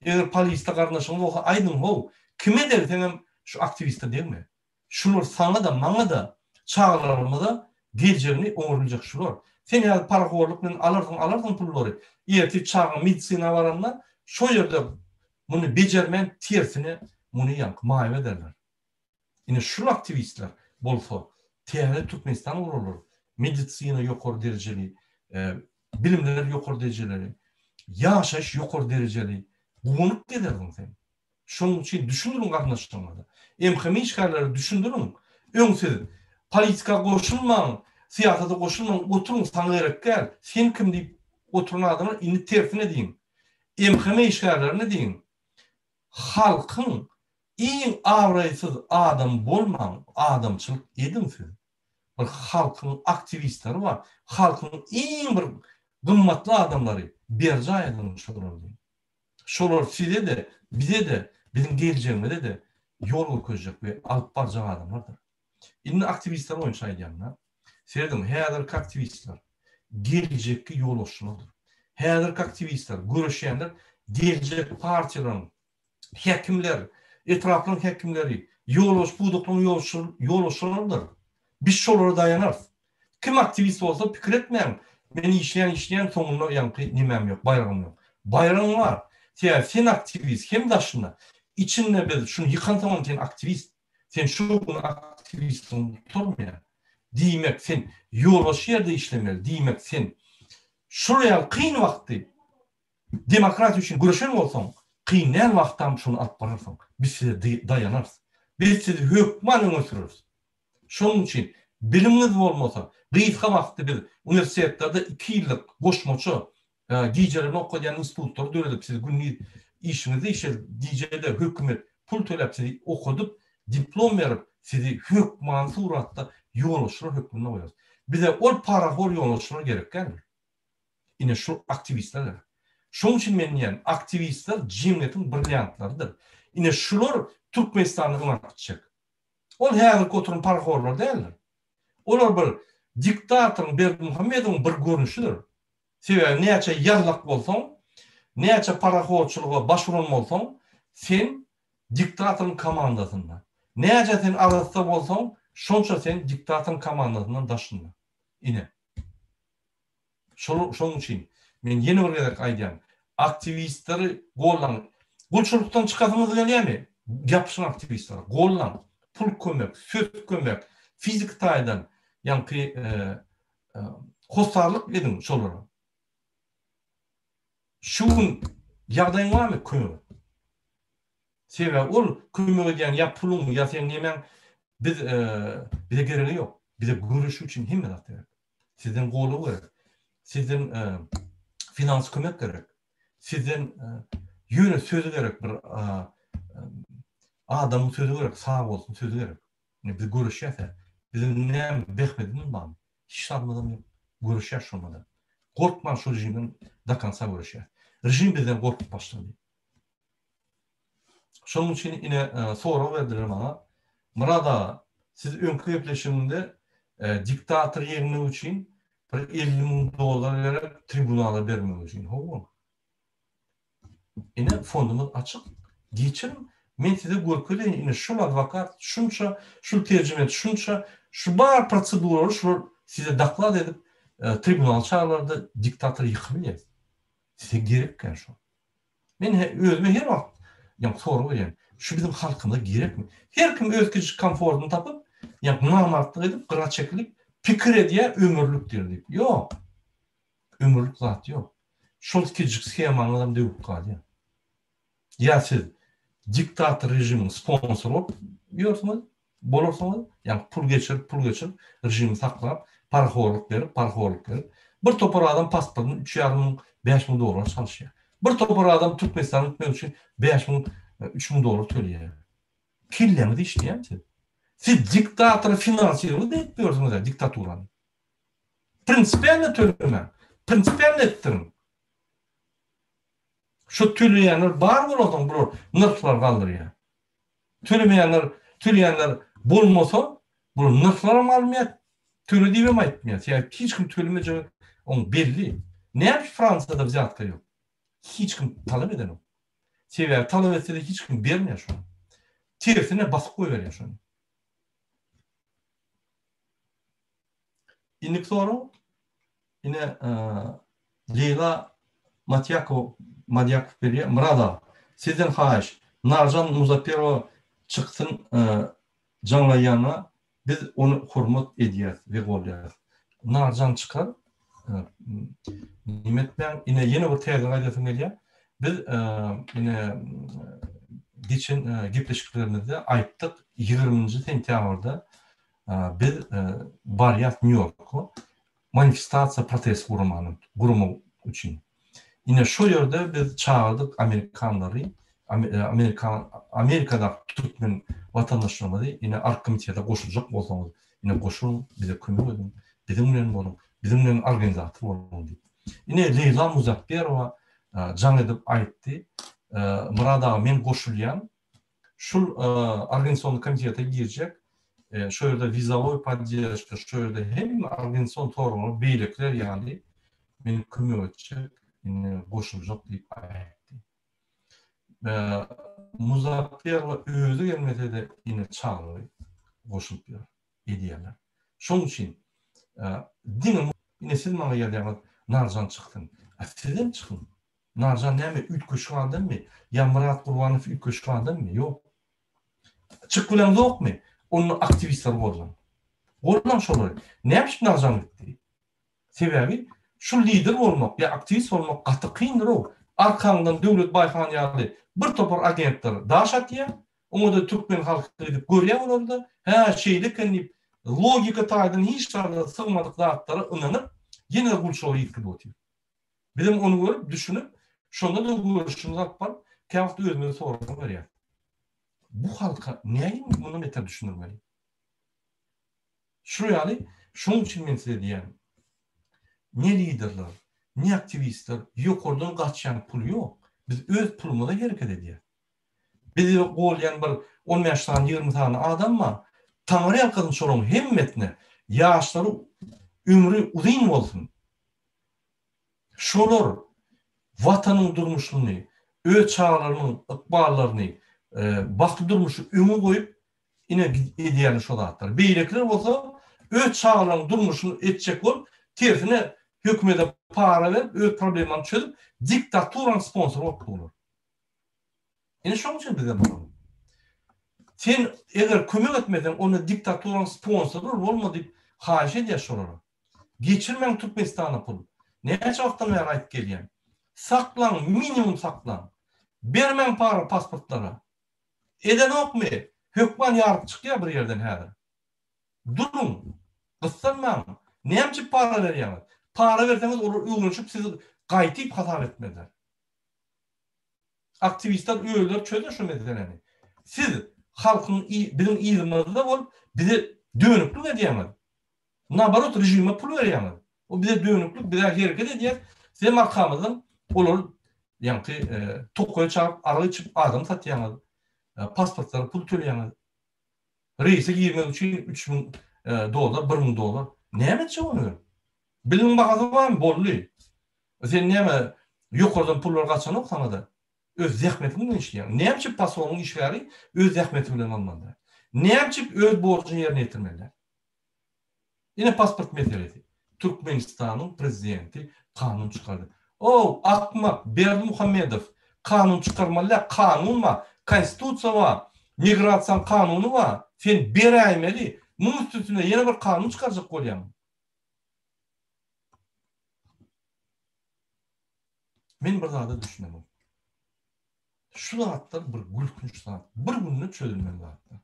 Eger polisde garyndaşyňyz bolsa aýdyň, how, kime degseňem şu aktiwiste degme. Şular saňa-da, maňa-da, çagalarymyza geljegini oňa biljek şular. Sen häzir parahorluk bilen alarsyň, alarsyň pullary. Ertir çagaň medisina baranda şo ýerde muny bejermän tersine muny ýaňky maýyp ederler. Ine şul aktiwistler bolsa täze Türkmenistan gurarlar. Medisina ýokary derejeli, bilimler ýokary derejeli, ýaşaýyş ýokary derejeli. Guwanyp gezersiň sen. Şonuň üçin düşündiriň garyndaşlaryňyza. MHM işgärleri düşündiriň. Öň siz politika goşulmaň, syýasata goşulmaň, oturyň saňa gerek däl, sen kim diýip oturan adamlar indi tersine diýiň. MHM işgärlerine diýiň. Halkyň iň abraýsyz adamy bolmaň, adamçylyk ediň siz. Bir halkyň aktiwistleri bar, halkyň iň bir gymmatly adamlary berjaý ediň şolary diýiň. Şolar size-de, bize-de, biziň geljegimize-de ýol görkezjek we alyp barjak adamlardyr. Indi aktiwistler boýunça aýdýan-da, serediň, häzirki aktiwistler geljekki ýolbaşçylardyr. Häzirki aktiwistler, göreşýänler geljek partiýalaryň, häkimler, etraplaryň häkimleri, ýolbaşçy pudaklaryň ýolbaşçylarydyr. Biz şolara daýanarys. Kim aktiwist bolsa pikir etmäň, men işleýän işleýän soňunda ýaňky nemäm ýok, baýragym ýok. Baýragyň bar. Sebäbi sen aktiwist hem daşynda, içinde biz şuny ýykansoňam sen aktiwist. Sen şu gün aktiwistligiň gutarmaýar. Diýmek sen ýolbaşçy ýerde işlemeli. Diýmek sen şul ýaly kyn wagtdy demokratiýa üçin göreşen bolsaň, kyn däl wagtam şuny alyp bararsyň. Biz size daýanarys. Biz sizi hökman öňe süreris. Şonuň üçin bilimiňiz bolmasa, gysga wagtda biz uniwersitetlerde iki ýyllyk goşmaça gijelerine okadýan institutlary döredip, siz gündiz işiňizde işledip, gije-de hökümet pul töläp sizi okadyp, diplom berip, sizi hökmany suratda ýolbaşçylar hökmünde goýarys. Bize ol parahor ýolbaşçylar gerek däldir. Ine şu aktiwistler gerek. Şonuň üçin men diýýän, aktiwistler jemgyýetiň brilliantlarydyr. Ine şular Türkmenistany öňe alyp gitjek. Ol häzirki oturan parahorlar däldir. Olar bir diktatoryň Berdimuhamedowyň bir görnüşidir. Sebäbi näçe ýallak bolsaň, näçe parahorçylyga baş uran bolsaň, sen. Diktatoryň komandasynda. Näçe sen arassa bolsaň, şonça sen diktatoryň komandasyndan daşynda. Ine. Şol şonuň üçin men ýene bir gezek aýdýan, aktiwistleri gollaň. Gulçulykdan çykasyňyz gelýärmi? Ýapyşyň aktiwistlere, gollaň. Pul kömek, söz kömek, fiziki taýdan ýaňky hossarlyk ediň şolara. Şu gün ýagdaýyň barmy kömek et. Sebäbi ol kömek edýän ýa puluň ýa seň nemäň biz bize geregi ýok. Bize göreş üçin hemme zat gerek. Sizden goldaw gerek. Sizden finans kömek gerek. Sizden ýöne sözi gerek bir adamyň sözi gerek, sag bolsun sözi gerek. Indi biz göreşýäs-ä. Biziň näme bähbidimiz barmy? Hiç zadymyzam ýok. Göreşýäs şonda-da. Gorkman şu režimden do konca göreşýäs. Režim bizden gorkup başlady. Şonuň üçin ine sorag berdiler maňa. Myrat aga, siz öňki gepleşigiňde diktatory ýeňmek üçin bir 50 müň dollar gerek tribunala bermek üçin. Hawa. Ine fondumyz açyk. Geçiriň. Men size görkezeýin ine şul adwokat şunça, şul terjimeçi şunça, şu bar proseduralary şular size doklad edip tribunala çagyrlarda diktatory ýykyp bilýär. Size gerekkä şo. Men özüme her wagt ýa sorag berýän. Şu biziň halkymyza gerekmi? Her kim öz kiçijik komfortyny tapyp, ýa namartlyk edip gyra çekilip pikir edýär ömürlikdir diýip. Ýok. Ömürlik zat ýok. Şol kiçijik shemaňyzam döwüp galýar. Ýa siz diktator režimiň sponsory bolup ýörsüňiz, bolarsyňyz, ýagny pul geçirip, pul geçirip, režimi saklap, parahorluk berip, parahorluk berip, bir topar adam pasportyny üç ýarym müň, 5000 dollara çalyşýar. Bir topar adam Türkmenistana gitmek üçin 5000, 3000 dollar töleýär. Kelläňiz işleýärmi siz? Siz diktatory finansirowat edip ýörsüňiz-ä, diktaturany. Prinsipialno tölemäň. Prinsipialno etdiriň. Şu töleýänler bar bolansoň bular nyrhlary galdyrýar. Tölemeýänler, töleýänler bolmasa, bular nyrhlaram galmaýar, töle diýibem aýtmaýar. Sebäbi hiç kim tölemejegi oň belli. Näme üçin Fransiýada wzýatka ýok? Hiç kim talap edenok. Sebäbi talap etse-de hiç kim bermeýär şony. Tersine basyp goýberýär şony. Indiki sorag, ine Leýla Matýakow Madýakow berýär. Myrat aga, sizden haýyş, Narjan Muzapperowa çyksyn jaňlaýana biz ony hormat edýäs we goldaýas. Narjan çykar. Neme etmäň. Ine ýene bir täze aýdasym gelýär. Biz ine geçen gepleşiklerimizde aýtdyk, 20-nji sentýabrda Biz barýas Nýu-Ýorka manifestasiýa protest guramany guramak üçin. Ine şo ýerde biz çagyrdyk amerikanlary, Amerikan Amerikadaky türkmen watandaşlarymyzy ine argkomitete goşuljak bolsaňyz, ine goşulyň, bize kömek ediň, biziň bilen boluň, biziň bilen organizator boluň diýip. Ine Leýla Muzapberowa jaň edip aýtdy, Myrat aga men goşulýan, Şul organizasion komitete girjek, şo ýerde wizawoý podderžka, şo ýerde hemme organizasion soraglar beýlekiler ýaly men kömek etjek, indi goşuljak diýip aýtdy. Muzapperowa özi gelmese-de ine çagaly goşulyp ýör, edýärler. Şonuň üçin diňe ine siz maňa ýazýaňyz Narjan çyksyn. A sizem çykyň. Narjan näme üýtgeşik adammy? Ýa Myrat Gurbanow üýtgeşik adammy? Ýok. Çyk bileňzokmy? Onda aktiwistler goldaň. Goldaň şolary. Näme üçin Narjan gitdi? Sebäbi şu lider bolmak ýa aktiwist bolmak gaty kyndyr-ow. Arkaňdan Döwlet Baýhan ýaly bir topar agentler daş atýar. Oňa-da türkmen halky gidip görýär olary-da, hä şeýle eken diýip, logika taýdan hiç zada sygmadyk zatlara ynanyp, ýene gulçulyga ýitgizip otyr. Bizem ony görüp, düşünip, şonda-da görüşimizi alyp baryp, käwagt özümize sorag berýäris. Bu halka nähili mundan beter düşündirmeli? Şu ýaly, şonuň üçin men size diýýän, ne liderler, ne aktiwistler ýokardan gaçýan pul ýok. Biz öz pulumyza hereket edýäris. Bizi golýan bir on bäş sany, 20 sany adam bar. Taňry ýalkasyn şolaryň hemmesine. Ýaşlary ömri uzyn bolsun. Şolar Watanyň durmuşyny, öz çagalarynyň ykballaryny. Bagtly durmuşy öňe goýup ine edýärler şo zatlary. Beýlekiler bolsa öz çagalarynyň durmuşyny etjek bolup tersine hökümete para berip öz problemany çözüp diktaturanyň sponsory bolup durlar. Ine şoň üçin bize bolan. Sen eger kömek etmeseň onda diktaturanyň sponsory bolma diýip haýyş edýär şolara. Geçirmäň Türkmenistana pul. Näçe wagtdan bäri aýdyp gelýän. Saklaň minimum saklaň. Bermäň para pasportlara. Edenokmy? Hökman ýaryp çykýar bir ýerden häzir. Duruň. Gyssanmaň. Näme üçin para berýäňiz? Para berseňiz olar öwrenişip sizi gaýtyp hasap etmezler. Aktiwistler özleri çözer şu meseläni. Siz halkyň biziň yzymyzda bolup bize dönüklik edýäňiz. Naborot režime pul berýäňiz. O bize dönüklik, bizä hereket edýär. Sizem arkamyzdan olary ýaňky tokaýa çagyryp arak içip adam satýaňyz. Pasportlara pul töleýäňiz. Reýse girmek üçin 3000 dollar, 1000 dollar. Näme etjek ony? Bilimiň bahasy barmy? Boldy. Sen näme ýokardan pullar gaçanok saňada? Öz zähmetiň bilen işleýäň. Näme üçin posolyň işgäri öz zähmeti bilen almaly däl? Näme üçin öz borjuny ýerine ýetirmeli däl? Ine pasport meselesi. Türkmenistanyň prezidenti kanun çykardy. Ow, akmak Berdimuhamedow, kanun çykarmaly däl, kanun bar, konstitusiýa bar, migrasiýanyň kanuny bar. Sen beräýmeli. Muň üstesine ýene bir kanun çykarjak bolýaň. Men bir zada düşünemok. Şu zatlar bir gülkünç zat. Bir günde çözülmeli zatlar.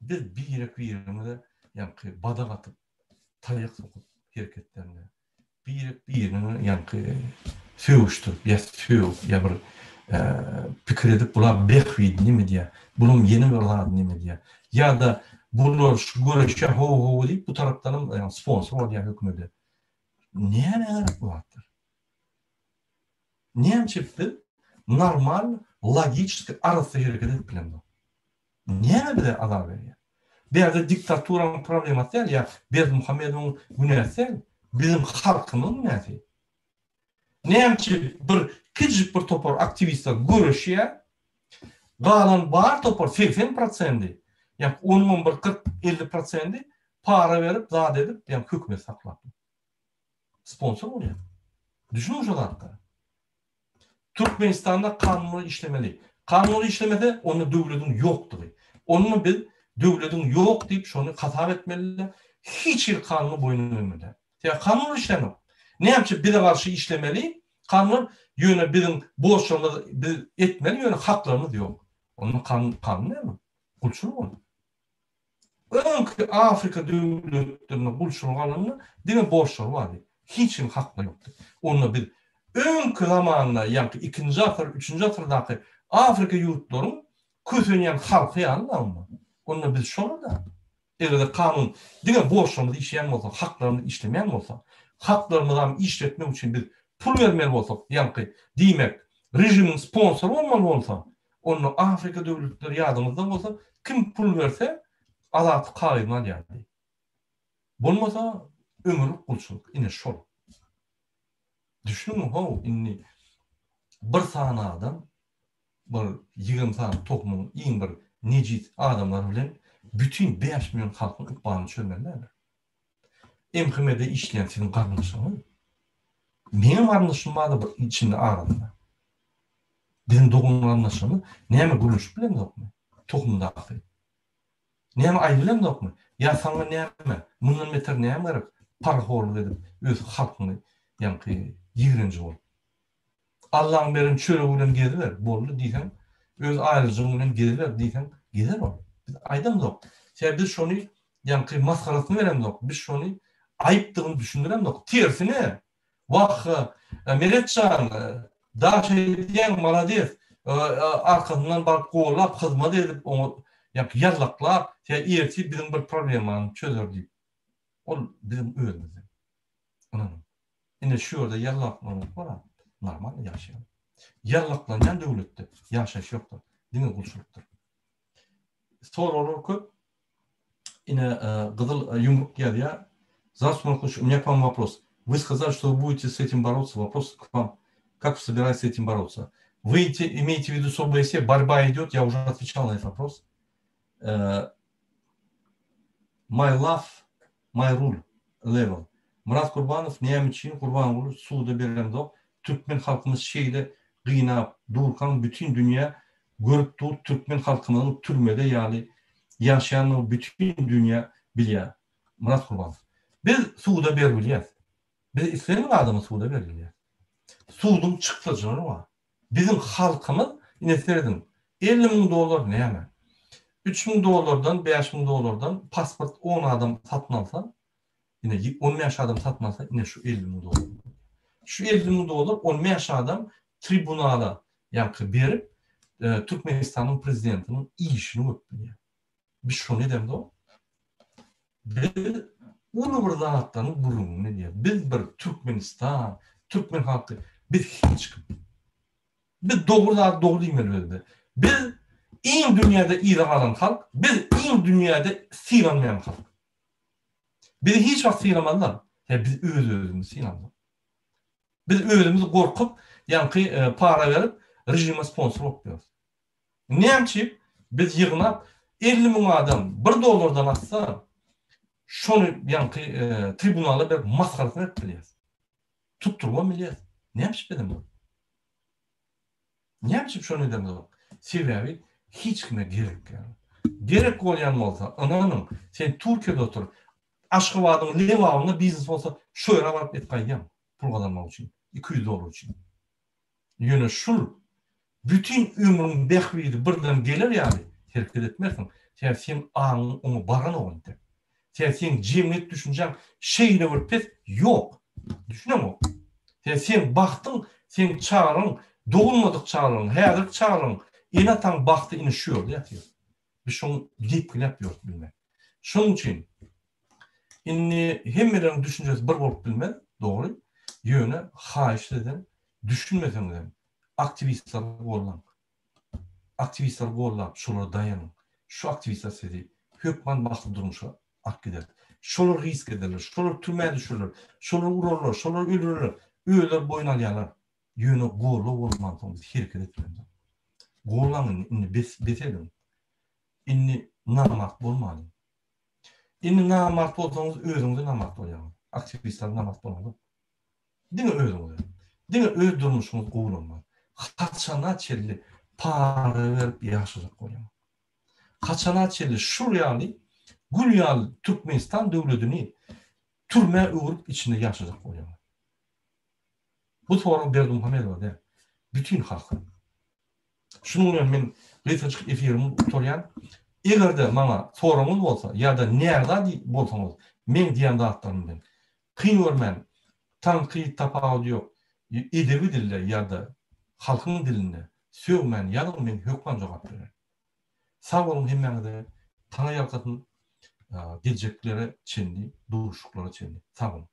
Biz birek-birimize ýaňky badak atyp, taýak sokup hereketlerine, birek-birini ýaňky sögüşdirip ýa sögüp ýa bir pikir edip bular bähbidini neme edýär, bulam ýene bir zady neme edýär. Ýa-da bular şu göreşýär ho-ho diýip bu tarapdanam ýagny sponsor bolýar hökümede. Nämä gerek bu zatlar? Näme üçin biz normal, logiçeski, arassa hereket edip bilemzok? Näme bize azar berýär? Bärde diktaturanyň problemasy däl ýa Berdimuhamedowyň günäsi däl, biziň halkymyzyň günäsi. Näme üçin bir kiçijik bir topar aktiwistler göreşýär, galan bar topar 80 prosendi, ýa onuňam bir 40-50 prosendi para berip, zat edip, ýa hökümet saklap. Sponsor bolýar. Düşüniň şu zatlara. Türkmenistanda kanunlar işlemeli. Kanunlar işlemese, onda döwlediň ýokdugy. Onda biz döwlediň ýok diýip şony hasap etmeli-de, hiç hili kanuna boýun egmeli däl. Sebäbi kanunlar işlänok. Näme üçin bize garşy işlemeli kanunlar, ýöne biziň borçlarymyzy biz etmeli, ýöne haklarymyz ýok. Onda kanun kanun näme? Gulçulyk ol. Öňki Afrika döwletlerinde gulçulyk alanda diňe borçlary bardy. Hiç kim haklary ýokdy. Onda biz öňki zamanda, ýaňky ikinji asyr, üçünji asyrdaky Afrika ýurtlaryň kösenýän halky ýaly-da onda. Onda biz şolar-da. Eger-de kanun diňe borçlarymyz işleýän bolsa, haklarymyz işlemeýän bolsa, haklarymyzam işletmek üçin biz pul bermeli bolsak, ýaňky, diýmek, režimiň sponsory bolmaly bolsa, Onda Afrika döwletleri ýadyňyzda bolsa kim pul berse azatlyk kagyzyny alýardy. Bolmasa ömürlik gulçulyk ine şol. Düşüniň how indi bir sany adam bir 20 sany tohumyň iň bir nejis adamlar bilen bütin 5 million halkyň ykbalyny çözmeli däldir. MHM-de işleýän siziň garyndaşlaryňyz. Meňem garyndaşym bardy bir içinde arasynda. Biziň dogan-garyndaşlarymyz näme gürleşip bilemzokmy? Tohumdaky. Näme aýdyp bilemzokmy? Ýa saňa näme, mundan beter näme gerek? Parahorlyk edip, öz halkyňy ýaňky ýigrenji bolup. Allaň beren çöregi bilen geziber, boldy diýseň, öz aýryjygyň bilen geziber diýseň, gezer ol. Biz aýdamzok. Sebäbi biz şony ýaňky masgarasyny beremzok. Biz şony aýypdygyny düşündiremzok. Tersine, Wah, Meret jan, daş edýäň, malades. Arkasyndan baryp gollap, hyzmat edip, oňa ýaňky ýallaklap, sen ertir biziň bir problemany çözer diýip. Ol biziň özümizden. Ynanyň. Ine şu ýerde ýallaklanyp bar, normal ýaşaýar. Ýallaklanýan döwletde ýaşaýyş ýokdur, diňe gulçulykdyr. Soraglar köp. Ine gyzyl ýumruk ýazýar. Здравствуйте, у меня к вам вопрос. Вы сказали, что вы будете с этим бороться. Вопрос к вам. Как вы собираетесь с этим бороться? Вы имеете в виду с ОБСЕ? Борьба идет, я уже отвечал на этот вопрос. My love, my rule level. Myrat Gurbanow näme üçin Gurbanguly suda beremzok? Türkmen halkymyz şeýle gynap durkaň bütin dünýä görüp dur türkmen halkymyzyň türmede ýaly ýaşaýanyny bütin dünýä bilýär. Myrat Gurbanow. Biz suda berbilýäs. Biz islendik adamy suda berbilýäs. Suduň çykdajylary bar. Biziň halkymyz, ine serediň, 50 müň dollar näme? 3000 dollardan, 5000 dollardan pasport 10 adam satyn alsa, ine 15 adam satyn alsa, ine şu 50 müň dollar. Şu 50 müň dollar 15 adam tribunala ýaňky berip, Türkmenistanyň prezidentiniň işini görüp bilýär. Biz şony edemzok. Biz uly bir zatlaryň gürrüňini edýäris. Biz bir Türkmenistan, türkmen halky, biz hiç kim. Biz dogry zady dogry diýmeli özümize. Biz iň dünýäde yza galan halk, biz iň dünýäde sylanmaýan halk. Bizi hiç wagt sylamazlar. Sebäbi biz öz-özümizi sylamzok. Biz özümiz gorkup, ýaňky para berip, režime sponsor bolup ýörüs. Näme üçin biz ýygnap 50 müň adam bir dollardan atsa, şony ýaňky tribunala berip masgarasyny edip bilýäs. Tutdurybam bilýäs. Näme üçin edemzok? Näme üçin şony edemzok? Sebäbi hiç kime gerek däl. Gerek bolýan bolsa, ynanyň, sen Türkiýede otur, Aşgabadyň Lebabynda biznes bolsa, şo ýere baryp edip gaýdýaň pul gazanmak üçin, 200 dollar üçin. Ýöne şul bütin ömrüň bähbidi birden geler ýaly hereket etmersiň. Sebäbi seň aňyň oňa baranok entek. Sebäbi seň jemgyýet düşünjäň şeýle bir pes, ýok. Düşüneňok. Sebäbi seň bagtyň, seň çagalaryň, dogulmadyk çagalaryň, häzirki çagalaryň, ene-ataň bagty ine şu ýerde ýatyr. Biz şoň depgiläp ýörüs bilmän. Şonuň üçin indi hemmeleriň düşünjesi bir bolup bilmez, dogry. Ýöne haýyş sizden düşünmeseňizem aktiwistleri gollaň. Aktiwistleri gollap şolara daýanyň. Şu aktiwistler sizi hökman bagtly durmuşa alyp gider. Şolar risk ederler, şolar türmä düşerler, şolar urarlar, şolar öldürerler. Özleri boýun alýarlar. Ýöne gollag bolmansoň biz hereket etmeli. Gollaň indi, indi bes, bes ediň. Indi namart bolmalyň. Indi namart bolsaňyz özüňize namart bolýaňyz. Aktiwistler namart bolanok. Diňe özüňize. Diňe öz durmuşyňyz gowulanmaz. Haçana çenli para berip ýaşajak bolýaňyz. Haçana çenli şul ýaly gül ýaly Türkmenistan döwledini türmä öwrüp içinde ýaşajak bolýaňyz. Bu sorag Berdimuhamedowa däl, bütin halka. Şunuň bilen men gysgajyk efirimi gutarýan. Eger-de maňa soragyňyz bolsa ýa-da nägila bolsaňyz meň diýen zatlarym bilen kyn görmän, tankyt tapawudy ýok, edebi dilde ýa-da halkyň dilinde sögmän ýazyň men hökman jogap bererin. Sag boluň hemmäňize Taňa ýalkasyn geljeklere çenli duşuşyklara çenli sag boluň.